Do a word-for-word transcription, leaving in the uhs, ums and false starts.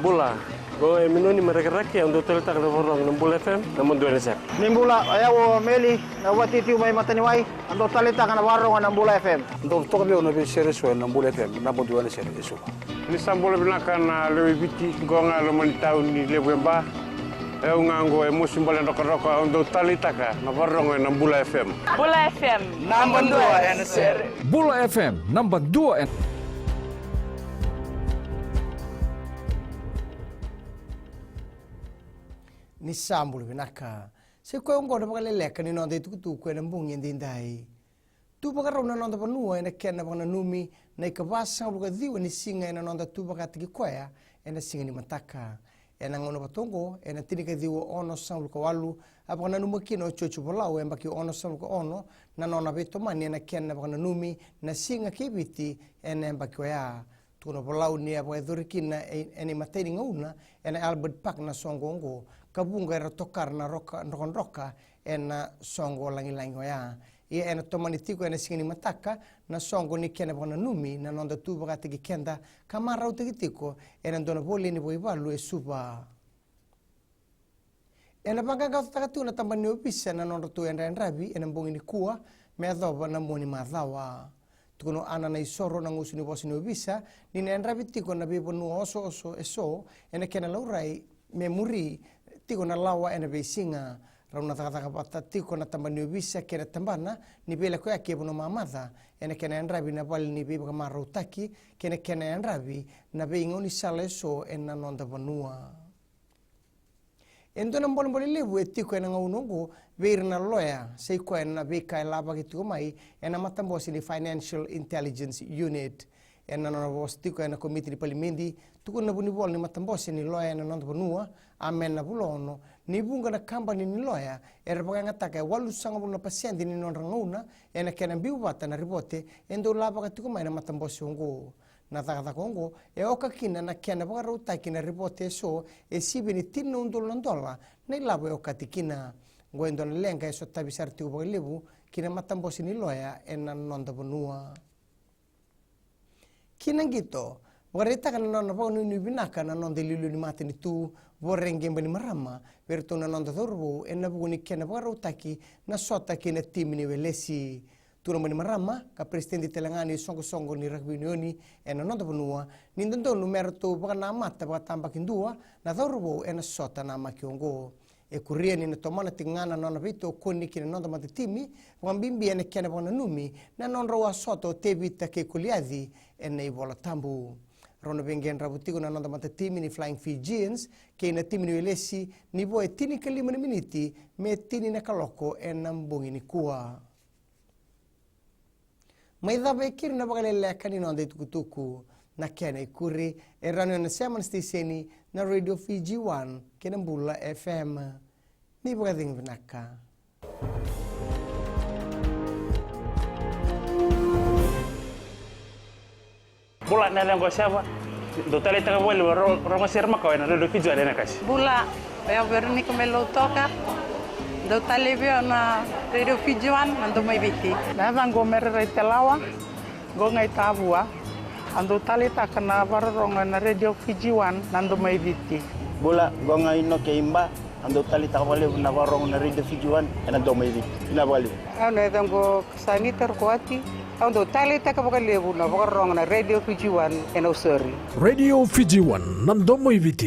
Bula, qo e Minoni mai Rakiraki, au dau taleitaka na vakarorogo na Bula F M, naba dua ena sere. Ni bula, o yau o Meli, na vatiutiu mai Mataniwai, au dau taleitaka na vakarorogo na Bula F M. Dau toka vei au na veisere eso ena Bula F M, naba dua ena sere eso. Ni sa bula vinaka na lewe i Viti, qo ga e loma ni tauni levu e Ba. E au ga qo e Mosi Bale Drokadroka, au dau taleitaka na vakarorogo ena Bula F M. Bula F M, naba dua ena sere. Bula F M, naba dua ena. Ni sa bula vinaka. Sa i koya oqo na vakaleleka ni noda itukutuku ena bogi edaidai. Tu vakarau na noda vanua ena kena vakananumi na ikavasagavulu ka ciwa ni siga ena noda tu vakataki koya ena siga ni mataka. Ena gauna vata oqo, ena tinikaciwa onosagavulu ka walu, a vakananuma kina o Jojo Volau, yabaki onosagavulu ka ono, na nona veitomani ena kena vakananumi na siga kei Viti ena yabaki oya. Tukuna o Volau ni a vakayacori kina e, ena imatai ni gauna ena Albert Park na soqo oqo, ka vuqa era tokara na roka drokadroka ena soqo lagilagi oya. Ia ena tomani tiko ena siga ni mataka na soqo ni kena vakananumi na noda tu vakataki keda ka marautaki tiko ena dua na voleni vakaivalu e Suva. Ena vaqaqacotaka tiko na tabana ni ovisa na nodratou yadrayadravi ena bogi nikua me yacova na mua ni macawa. Tukuna o Ana Naisoro na gusu ni vosa ni ovisa ni na yadravi tiko na veivanua osooso eso ena kena laurai me muri tiko na lawa ena veisiga. Rau na cakacaka vata tiko na tabana ni ovisa kei na tabana ni veilakoyaki e vanua mamaca ena kena yadravi na vale ni veivakamarautaki kei na kena yadravi na veigaunisala eso ena noda vanua. E dua na bolebole levu e tiko ena gauna oqo vei ira na loya, sa i koya na veika e lavaki tiko mai ena matabose ni Financial Intelligence Unit. Ena nona vosa tiko ena komiti ni palimedi, tukuna na vunivola ni matabose ni loya ena noda vanua, Amena Vulono, ni vuqa na kabani ni loya era vakayagataka e walusagavulu na pasede ni nodra gauna ena kena biu vata na ripote e dau lavaka tiko mai na matabose oqo. Na cakacaka oqo e oka kina na kena vakarautaki na ripote eso e sivia ni tini na udolu na dola na ilavo e okati kina. Oqo e dua na leqa e sotavi sara tiko vakalevu ki na matabose ni loya ena noda vanua. Ki na qito, vakaraitaka na nona vakanuinui vinaka na noda iliuliu ni matanitu Voreqe Bainimarama vei iratou na noda cauravou ena vuku ni kena vakarautaki na sota kei na timi ni Welesi. Tukuna o Bainimarama, ka peresitedi tale ga ni soqosoqo ni rakavi unioni ena noda vanua, ni dodonu me ratou vakanamata vakatabakidua na cauravou ena sota namaki oqo. E kuria ni na tomana tiko ga na nona veitokoni ki na noda matatimi, vakabibi ena kena vakananumi na nodrau a sota o Tevita kei Koliaci ena iVola Tabu. Rau na veiqaravi tiko na noda matatimi ni Flying Fijians kei na timi ni Welesi ni vo e tinikalima na miniti me tini na kaloko ena bogi nikua. Mai cava e keri na vakaleleka ni noda itukutuku. Na kena ikuri e rawa ni o na sema na siteseni na Radio Fiji One kei na Bula F M. Ni vakacegu vinaka. Bula, na yacaqu o Seva. Dou taleitaka vakalevu na ro-, rogo sere makawa ena Radio Fiji One ena kasi. Bula, o yau Veronica mai Lautoka. Dou talei vei au na Radio Fiji One, na Domo i Viti. Na yacaqu o Mere Raitelawa. Qo ga i Tavua. A dou taleitaka na vakarorogo ena Radio Fiji One, na Domo i Viti. Bula, qo ga i Noke i Ba. A dou taleitaka vakalevu na vakarorogo na Radio Fiji One, ena Domo i Viti. Vinaka vakalevu. Au na yacaqu o Sanita Rokoati. Au dau taleitaka vakalevu na vakarorogo na Radio Fiji One ena Nausori. Radio Fiji One, na Domo i Viti.